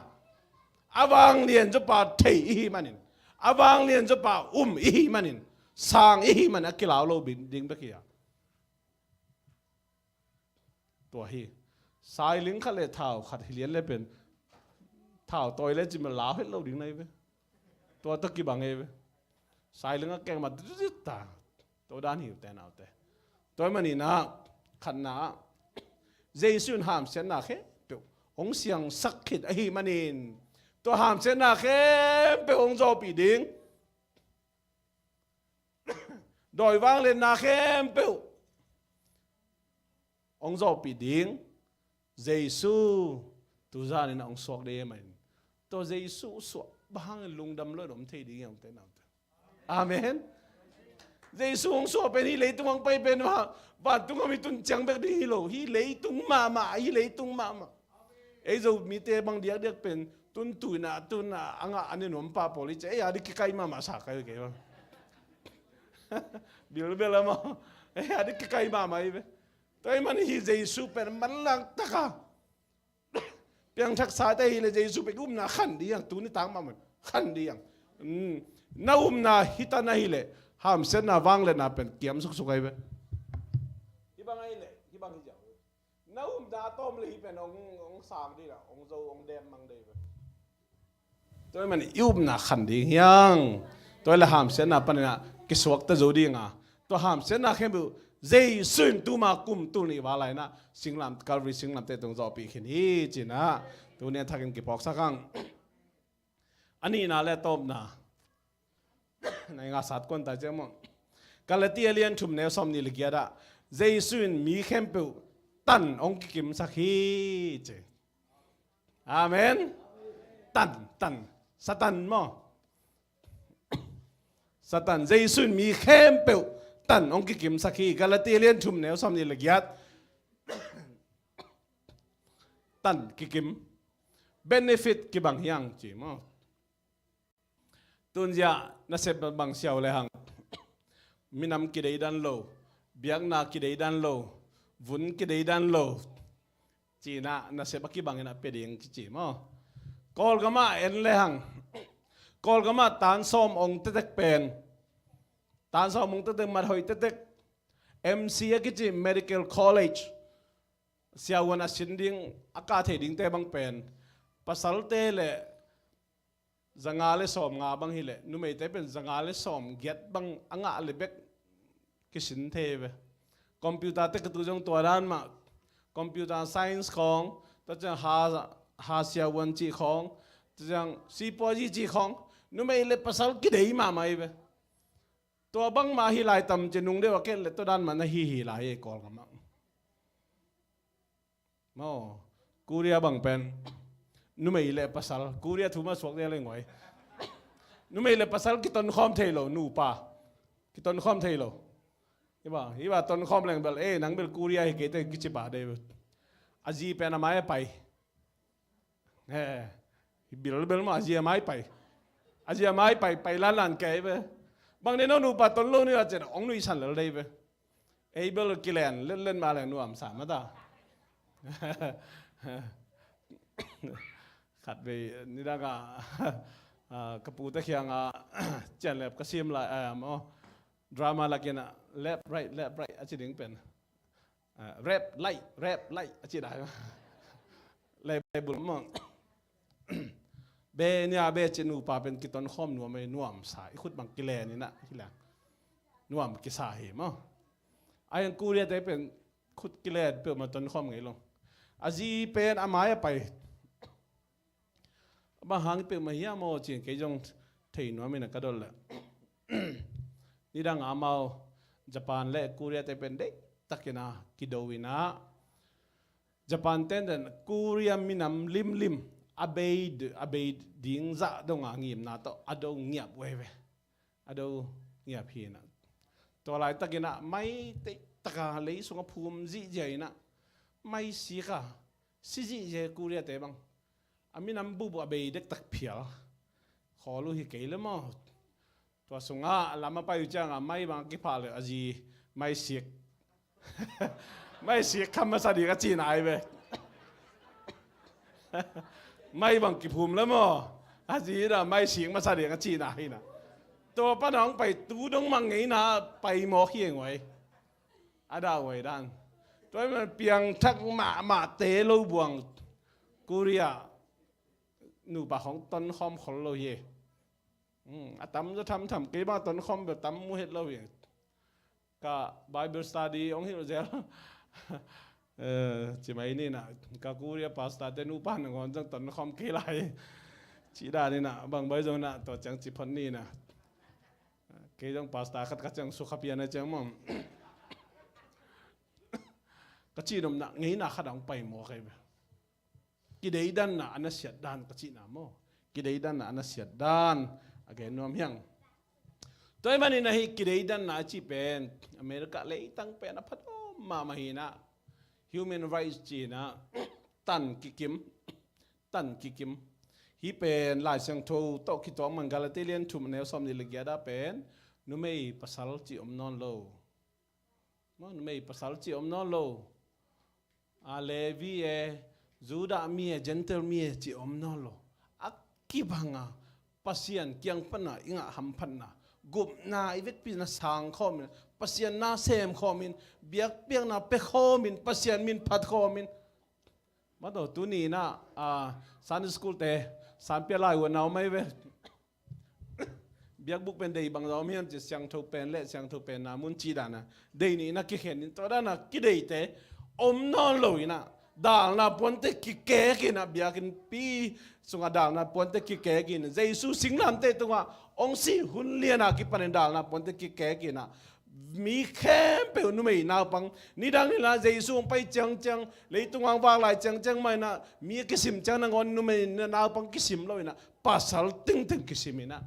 a vanglian zawpa thei i hih manin, a vanglian zawpa um i hih manin, sang i hih manin a kilau lo ding bek hi a. Tua hi. Sailing khat le thau khat hi lian le pen thau tawi le cimel lau het lo ding na hi ve. Tua tawh kibang hi ve. Sailing a keng mah dit dit ta. Tua dan hi ute naute. Tua ahih maninah khatna ah Jesu in hamsiatna khempeuh hong siangsak khit ahih manin tua hamsiatna khempeuh hong zawhpih ding. Dawi vangliatna khempeuh hong zawhpih ding Jesu tuzan in a hong suak ding ahih manin tua Jesu suah bang hangin lungdam lo in om thei ding hiam ute naute? Amen. Jesu hong suah pen hih leitung hong pai pen mah vantung a mi tun ciang bek ding hi lo, hih leitung mahmah, hih leitung mahmah. Ei Zomite bang diakdiak pen tun tuina tun a ngah a ne nuam pa pawl hi cia ei a dih kikai mahmah sa kai kei bang. Bilbel a maw, ei a dih kikai mahmah hi ve. Tua ahih manin hih Jesu pen manlang taka Piangthak sate hileh Jesu pen upna khan ding ang, tuni tang mahmah khan ding ang. Na upna hita na hileh hamsiatna vangliatna pen kiam suksuk ahi ve. Hih bang ahileh hih bang hi ziau. Na upna a tawm le hih pen hong, hong sang ding a, hong zo, hong dem mang ding ve. Tua ahih manin i upna khan ding hi hang. Tua ahileh hamsiatna panin ah kisuakta zo ding a, tua hamsiatna khempeuh Jesu in tuma kum tul nih val lai-in ah singlam, Calvary singlamteh tung zawhpih khin hi ci-in ah tuni a thakin kiphawksak hang. A nihna le a tawpna. Na i ngahsat kuan ta ciang maw. Galati a lian thum neu sawmnih le giat ah Jesu in mi khempeuh tan hong kikimsak hi ci. Amen. Tan, tan. Satan maw. Satan, Jesu in mi khempeuh tan hong kikimsak hi. Galati a lian thum neu sawmnih le giat. Tan kikim. Benefit kibang hi hang ci maw. Tunzia nasep bang siau le hang. Minam kideidan lo, biakna kideidan lo, vun kideidan lo. Ci-in ah nasep a kibangin a pia ding kici maw. Kawlgam ah en le hang. Kawlgam ah tan sawm ong tektek pen. Tan sawm ong tektek, mat hoih tektek. M C a kici Medical College siavuan a sin ding, a kah thei dingte bang pen pasalte le zanga le sawmnga bang hileh numeite pen zanga le sawmgiat bang a ngah le bek kisin thei ve. Computer te ka tu zong tua dan mah, computer science khawng, tua ciang ha, ha siavuan cih khawng, tua ciang sipuazi cih khawng, numei le pasal kidei mahmah hi ve. Tua bangmah hi lai tam ci nung deuh a ken le tua dan mah na hi hi lai hi Kawlgam ah. Maw, Korea bang pen numei le pasal, Korea thu mah suak ding a leng uai. Numei le pasal kitonkhawm thei lo, nupa kitonkhawm thei lo. Hi ba, hi ba tonkhawm leng bel, eh, nang bel Korea hi kei te kici pah dei bel. A zi pen a mai a pai. Eh, hi bilbel maw, a zi a mai pai. A zi a mai pai, pai lanlan kei bel. Bang dei no nupa ton lo ni a cen ong nuihsan lel dei bel. Ei bel kilen letlet mah leng nuamsa mah ta. Khatvei nidang ah, ah, ka pute kiangah cianlep ka sim lai, ah, maw, drama lakin ah left right, left right a ci ding pen. Ah, rap light, rap light a ci dai. Lai, lai bul maw. Be nia be ci nupa pen kitonkhawm nuam ei, nuamsa, i khut bang kilen inah hi leng nuam kisa hi maw. A hi hang Korea te pen khut kilen peuhmah tonkhawm ngei lo. A zi pen a mai a pai. Bang hang peuhmah hiam aw ci-in kei zong thei nuam inah ka dol leh. Nidang amau Japan le Korea te pen deihtakin ah kido inah Japan tenten Korea minam limlim a bei, a bei ding zah donga ngimna tawh a do ngiap uh ei ve. A do ngiap hi inah. Tua laitakin ah mai teihtaka lei sungah phum zihziah inah mai sika si zihziah Korea te bang. A minam buhbuh a bei dektak phial. Khawl uh hi kei le maw. Tua sungah lam a pai uh ciangah mai bang a kiphah le a zi mai sik. Mai sik kham masa ding a cihna hi ve. Mai bang kiphum le maw. A zi inah mai sik masa ding a cihna hi inah. Tua pan a hong pai tu dong mang ngeina pai mawk hi eng uai. A dah uai dan. Tua hi man piangthak mahmahte lo buang Korea nupa khong tonkhawm khol lo hi. Hmm, a tam zaw thamtham kei bang a tonkhawm bel tam mu het lo hi. Ka Bible study hong hilh zel. Eh, ci mai ni inah ka Korea pastor te nupa nangawn zong tonkhawm kei lai. Ci dan inah bang bai zong inah tua ciang ci phot ni inah. Kei zong pastor khat ka ciang sukha pian a ciang maw. Ka cihnopna ngeina khat a hong pai mawk ei ve. Kideidanna a nasiat dan ka cihna maw. Kideidanna a nasiat dan a gen nuam hi hang. Tua hi manin ahi kideidanna a cih pen America leitang pen a phatawm mahmah hi inah human rights ci inah tan kikim, tan kikim. Hih pen Lai Siangtho tawh kituak man Galati lian thum neu sawmnih le giat ah pen numei pasal cih om nawn lo. Maw, numei pasal cih om nawn lo. A, Levi e, Judah mi e, Gentile mi e cih om nawn lo. A kibanga Pasian kiang pana i ngah hamphatna, gupna i vekpi na sangkhawmin, Pasian na semkhawmin, biakpiakna pekhawmin, Pasian min phatkhawmin. Mato tuni inah, ah, Sunday school te, sanpia lai uh a nau mai ve. Biakbuk pen dei bangzah om hiam ci, siangtho pen le siangtho penna mun cih dana dei nihna kikhen in, tua dana kideite om nawn lo inah, dalna puante kikek inah, biakinnpi sungah dalna puante kikek inah, Jesu singlamteh tungah hong sih hun liana kipanin dalna puante kikek inah, mi khempeuh numei naupang, nidang nila Jesu hong pai ciangciang, leitung hong vak lai ciangciang mah inah, mi a kisim ciang nangawn numei naupang kisim lo inah, pasal tengteng kisim inah.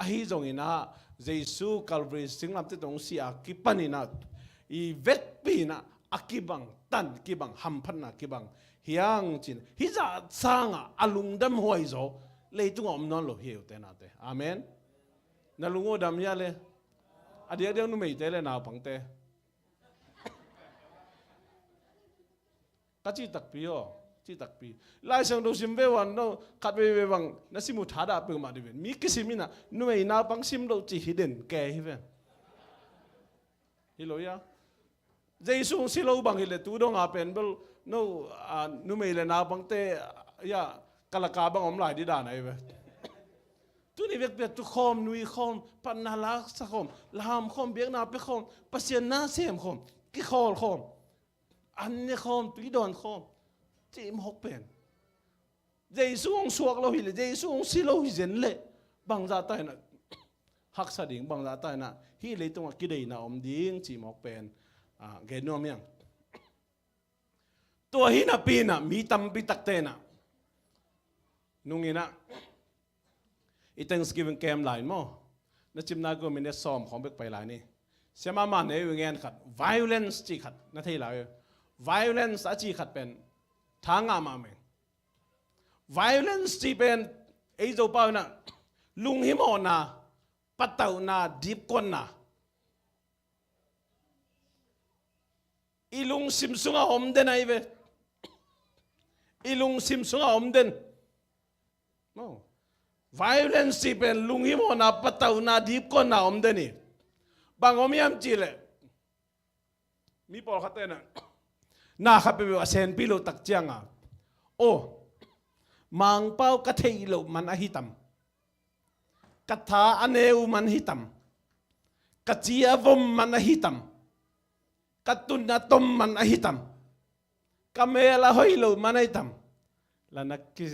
Ahi zong inah, Jesu Calvary singlamteh tungah hong sih a kipan inah, i vekpi inah a kibang tan, kibang hamphatna, kibang hiang cin, hih zah sangah a lungdam huai zaw leitungah om nawn lo hi uh te nate. Amen. Na lung uh dam hia le? A diakdiak numeite le naupangte. Ka cih takpi aw, cih takpi. Lai Siangtho sim ve uh a, no khat veivei bang na sim uh thadah peuhmah dih ven. Mi kisim inah numei naupang sim loh cih hi den ke hi ven. Hi lo ia. Jesu hong si lo bang hileh tu donga pen bel no, a, numei le naupangte ia kalaka bang om lai dih dan ahi ve. Tuni vekpi a tu khawm, nui khawm, patna laksa khawm, lam khawm, biakna pia khawm, Pasian na sem khawm, kikhawl khawm, an ne khawm, tui dawn khawm, cih mawk pen. Jesu hong suak lo hileh, Jesu hong si lo hi zen leh, bangzah ta inah haksa ding, bangzah ta inah hih leitungah kideina om ding cih mawk pen, ah, gen nuam hiang. Tua hi napi inah mi tampi takte inah nung inah i Thanksgiving camp lai maw, na cimna kua minute sawm khawng bek pai lai ni. Siamah mah nei uh ngen khat, violence cih khat na thei lai uh. Violence a cih khat pen tha ngah mahmah. Violence cih pen ei Zopau inah lunghimawhna, patauhna, dipkuanna. I lungsim sungah om den ahi ve. I lungsim sungah om den. No. Violence cih pen lunghimawhna, patauhna, dipkuanna om den hi. Bang om hiam cihleh, mi pawlkhatte inah na khat peuhpeuh a senpi loh tak cianga, aw, Mangpau ka theih loh man ahi tam? Ka tha a ne uh man hi tam? Ka ci a vom man ahi tam? Ka tun a tom man ahi tam? Ka mel a hoih loh man ahi tam? La na ki,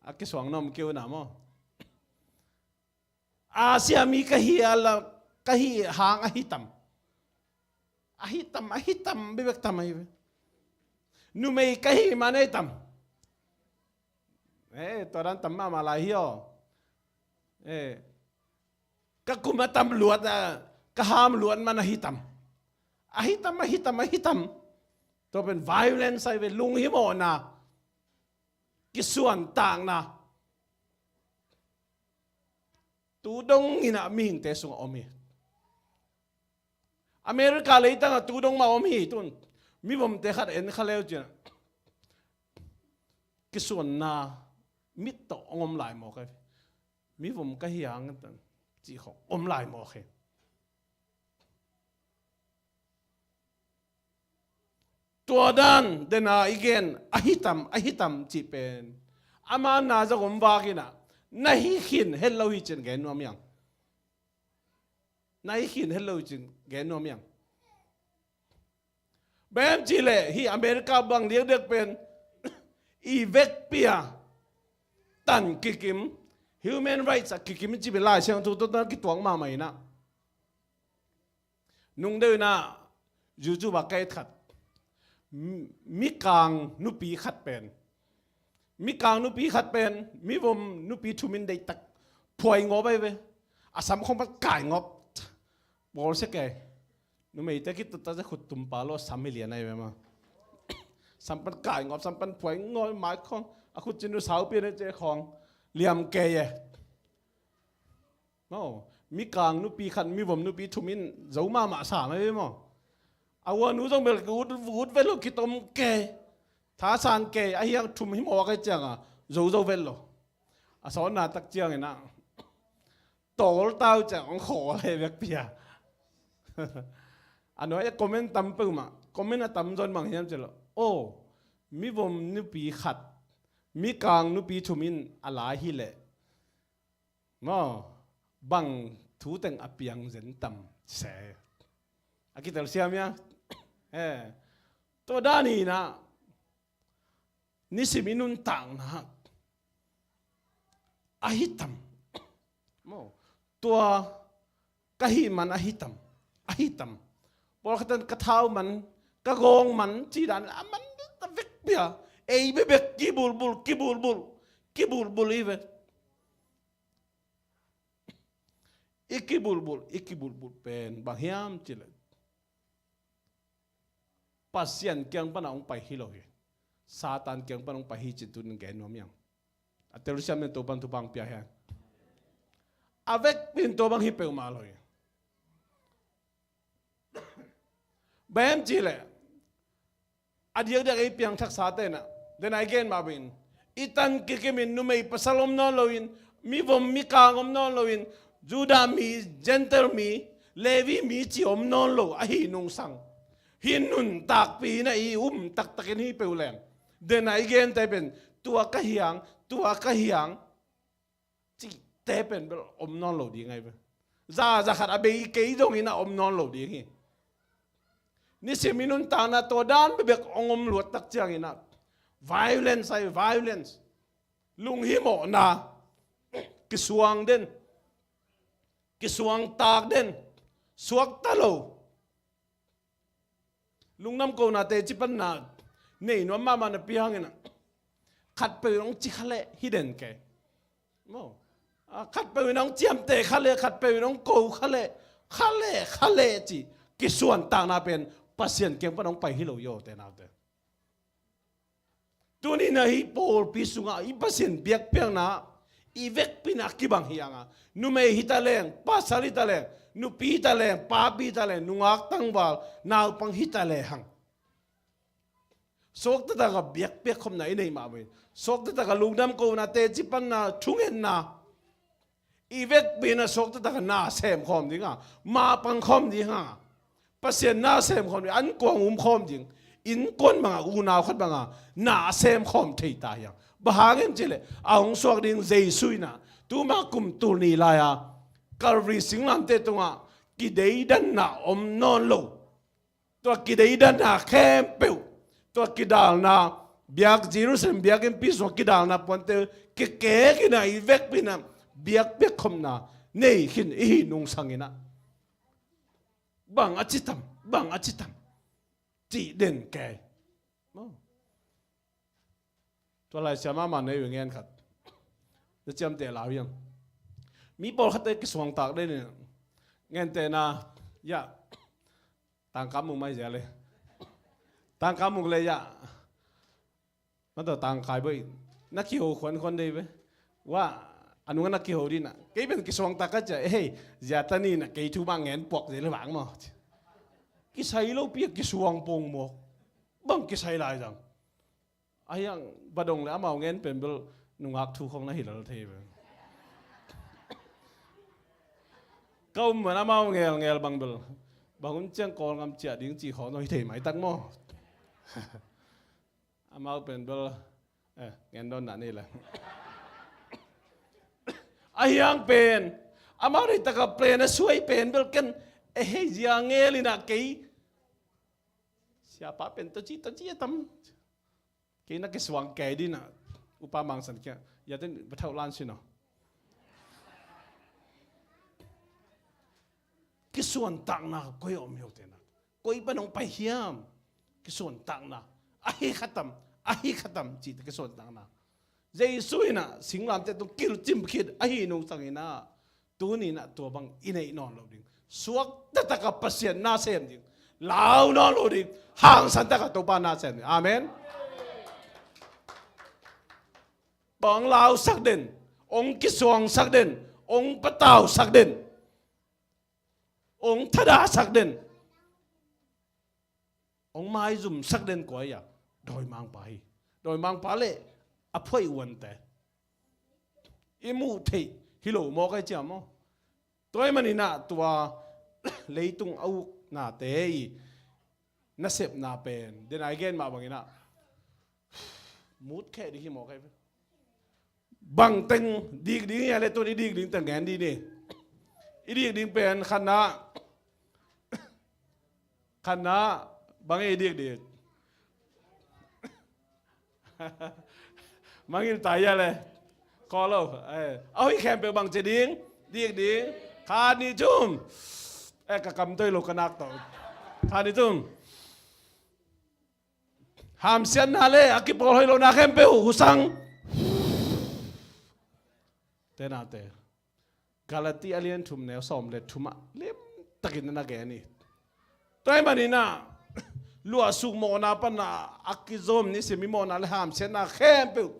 a kisuang nuam kei uh na maw. Asia mi ka hi a la, ka hih hang ahi tam? Ahi tam, ahi tam, bebek tam ahi ve. Numei ka hih man ahi tam? Eh, tua dan tam mahmah lai hi aw. Eh, ka kum a tam luat, ah, ka ham luat man ahi tam? Ahi tam, ahi tam, ahi tam. Tua pen violence ahi ve, lunghimawhna, kisuantakna. Tu dong inah mihingte sungah om hi. America leitangah tu dong mah om hi tun. Mivomte khat en kha leu cian, kisuanna mit tawh hong om lai mawk hi. Mivom ka hi hang tan cih khawng om lai mawk hi. Tua dan dena i gen, ahi tam, ahi tam cih pen ama na zong om vak inah, na hi khin het lo hi cin gen nuam hiang. Na hi khin het lo hi cin gen nuam hiang. Bang hiam cihleh hih America bang diakdiak pen i vekpi a tan kikim, human rights a kikim cih pen Lai Siangtho tawh kituak mahmah inah. Nung deuh inah YouTube ah ka et khat. Mi, mikang nupi khat pen, mikang nupi khat pen mivom nupi thumin deihtak phuai ngawp ahi ve. A sam khong pan kai ngawp. Bawlsia kei. Numeite khit taktak zia khut tumpa lo sam hi lian ahi ve maw. Sam pan kai ngawp, sam pan phuai ngawp, mai khong a khut cin uh saupi a ne ce khong liam kei e. Maw, mikang nupi khat, mivom nupi thumin zo mahmah sam ahi ve maw. A uanu zong bel ka ut, ut vet lo kitom kei. Thasan kei ahi hang thum hi mawk a, ciangah zozo vet lo. A sawtna tak ciangin ah tawltau ciang hong khawl he vekpi a. A nuai a comment tam peuhmah, comment a tam zawn bang hiam cih leh, aw, mivom nupi khat, mikang nupi thum in a lai hileh, maw, bang thu teng a piang zen tam se. A kitelsiam hia? Eh, tua dan hi nah, nisim i nuntakna ahi tam. Maw, tua ka hih man ahi tam, ahi tam. Pawlkhatin ka thau man, ka gawng man, ci dan a man a vekpi a. Ei bekbek kibulbul, kibulbul, kibulbul hi ve. I kibulbul, i kibulbul pen bang hiam cih leh, Pasian kiang pana hong pai hi lo hi. Satan kiang pana hong pai hi cih tuni-in gen nuam hi hang. A telsiam in Topan thupha hong pia hen. A vekpi in tua bang hi peuhmah lo hi. Bang hiam cih leh, a diakdiak ei piangthaksate nah, den a i gen mah bangin, i tan kikimin numei pasal om nawn loin, mivom mikang om nawn loin, Judah mi, Gentile mi, Levi mi ci om nawn lo ahi nungsang, hih nuntakpi in ah i um taktakin hi peuh leng, den a i gente pen, tua ka hi hang, tua ka hi hang cihte pen bel om nawn lo ding ahi ve. Za, za khat a bei kei dongin a om nawn lo ding hi. Nisim i nuntakna tua dan bekbek hong om luat tak ciangin ah, violence ahi, violence. Lunghimawhna, kisuang den, kisuangtak den, suakta lo. Lungdam kona teci panna nei nuam mahmah napi hangin ah, khatpeuh in hong ci kha leh hi den kei. Maw. Ah, khatpeuh in hong ciamteh kha leh, khatpeuh in hong ko kha leh, kha leh, kha leh ci. Kisuantakna pen Pasian kiang pan hong pai hi lo hi, aw te nau te. Tuni-in ah hih pawlpi sungah i Pasian biakpiakna, i vekpi in ah kibang hi hang a, numei hi ta leng, pasal hi ta leng, nupi hi ta leng, papi hi ta leng, nungak tangval, naupang hi ta lehang, suak taktak a biakpiak khopna i neih mah bangin, suak taktak a lungdam kona, teci panna, thungetna, i vekpi in ah suak taktak a na sem khawm ding a, mapang khawm ding a, Pasian na sem khawm ding, ankuang um khawm ding, innkuan bang a, unau khat bang a na sem khawm thei ta hi hang. Bang hang hiam cih leh, a hong suak ding Jesu in ah, tuma kum tul nih lai-a Calvary singlamteh tungah kideidanna om nawn lo. Tua kideidanna khempeuh, tua kidalna, biak Jerusalem biakinnpi sungah kidalna puante kikek in ah, i vekpi in ah biakpiak khopna nei khin i hih nungsang in ah, bang a ci tam, bang a ci tam cih den kei. Tua laisiam mahmah nei uh, ngen khat. Na ciamteh lau hiam? Mi pawlkhatte kisuangtak den in, ngentehna, ya, tangka muk mai zia le. Tangka muk le, ya. Mataw, tangkai boi. Na kiho khuankhuan dei ve. Wa, a nungah na kiho ding a, kei pen kisuangtak ka cia, eh, zia ta ni na kei thu mah ngen puak zia le vang maw. Kisai lopi a kisuang pong maw. Bang kisai lai zang. Ahi hang va dong le amau ngen pen bel nungak thu khong na hi lel thei ve. Ka um man amau ngelngel bang bel, bang hun ciang Kawlgam ciah ding cih khawng zong hi thei maitak maw? Amau pen bel, eh, ngen dawn dah ni le. Ahi hang pen amau deihtak a plan a suai pen bel ken, eh, hei zia ngel in a kei siapa pen tawci tawci a tam. Kei na kisuang kei ding a, Upa Mang San kiang, ya ten va thauh lan sin aw. Kisuantakna koi a om hiam te na? Koi pan hong pai hiam? Kisuantakna. Ahi khatam, ahi khatam cihte kisuantakna. Jesu in a singlamteh tung kilcim khit ahi nungsang in a, tuni in a tua bang i neih nawn lo ding. Suakta tak a Pasian na sem ding. Lau nawn lo ding. Hangsan tak a Topa na sem ding. Amen. Bang hong lausak den, hong kisuangsak den, hong patausak den, hong thadahsak den, hong maizumsak den kua hi a? Dawimangpa hi. Dawimangpa le a phuai uante i muh theih hi lo maw, kai ciam maw? Tua ahih maninah tua leitung a uknate i nasepna pen, den a i gen mah banginah mut kheh ding hi maw, kai? Bangteng dik ding hi a le tun i dik ding teng gen dih ni. I dik ding pen khatna, khatna bang i dik dik? Mangil ta ia le. Khaw lo. Eh, a hoih khempeuh bang ci ding? Dik ding. Khat, nih, thum. Eh, ka kam toi lo ka nak tawh. Khat, nih, thum. Hamsiatna le a kipawl hoih lohna khempeuh husang. Te nate. Galati a lian thum neu sawm le thum ah limtakin na gen hi. Tua ahih maninah luahsuk mawhna pana a kizom nisim i mawhna le hamsiatna khempeuh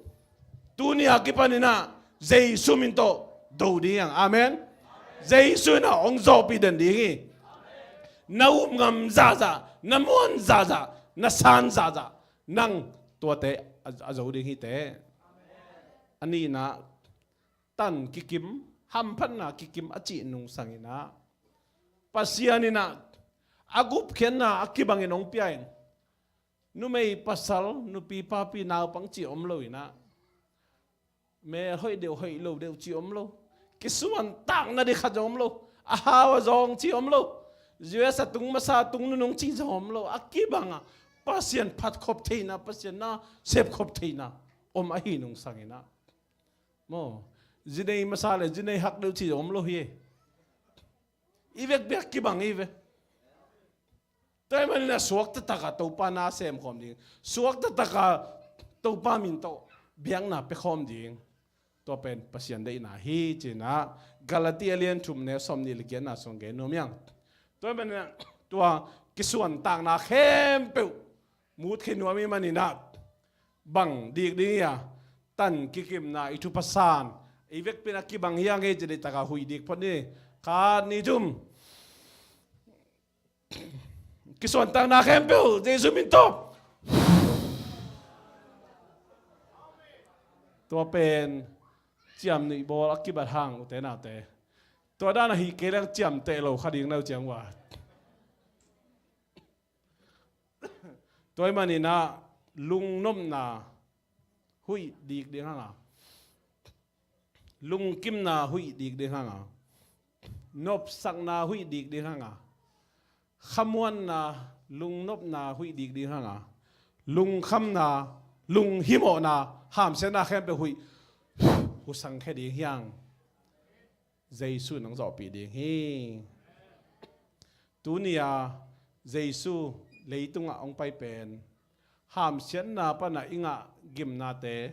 tuni a kipaninah Jesu min tawh do ding hi hang. Amen. Jesu inah hong zawhpih den ding hi. Na up ngam zahzah, na muan zahzah, na san zahzah, nang tuate a, a zo ding hi te. A nihna, tan kikim, hamphatna kikim a cih nungsanginah Pasian inah a gupkhiatna a kibangin hong pia in. Numei pasal, nupi papi, naupang cih om lo inah, mel hoih deuh hoih lo deuh cih om lo. Kisuantakna ding khat zong om lo. A hau a zawng cih om lo. U S a tung masa, tung nunung cih zong om lo. A kibanga Pasian phatkhop theihna, Pasian na sepkhop theihna om ahi nungsanginah, maw, zinei masa le zinei hak deuh cih zong om lo hi. I vekpi a kibang hi ve. Tua ahih maninah suakta takah Topa na semkhawm ding, suakta takah Topa min tawh biakna piakhawm ding, tua pen Pasian deihna hi cinah Galati a lian thum neu sawm nih le giatna sung gen nuam hi hang. Tua ahih maninah tua kisuantakna khempeuh mut khia nuam i hih maninah bang dik ding hi a, tan kikimna i thupha san, i vekpi in a kibang hi hang hi ci ding takah huih dik phot ni. Khat, nih, thum. Kisuantakna khempeuh Jesu min tawh. Tua pen ciamnuih bawl a kibat hang, ute naute. Tua dan ahi kei leng ciamteh lo kha ding na uh ciang uh a. Tua ahih maninah lungnopna huih dik ding hang a, lungkimna huih dik ding hang a, nopsakna huih dik ding hang a, khamuanna, lungnopna huih dik ding hang a, lungkhamna, lunghimawhna, hamsiatna khempeuh huih husang khia ding hi hang. Jesu in hong zawhpih ding hi. Tuni a Jesu leitungah hong pai pen hamsiatna pana i ngah gimnate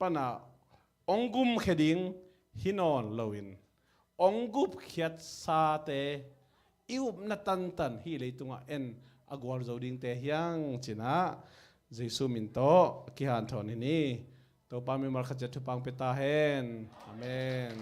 pana hong gumkhia ding hi nawn loin, hong gupkhiatsate i upna tantan hih leitungah en a gualzo dingte hi hang cinah Jesu min tawh kihanthawn hi ni. Topa mimal khat ciat thupha hong pia ta hen. Amen.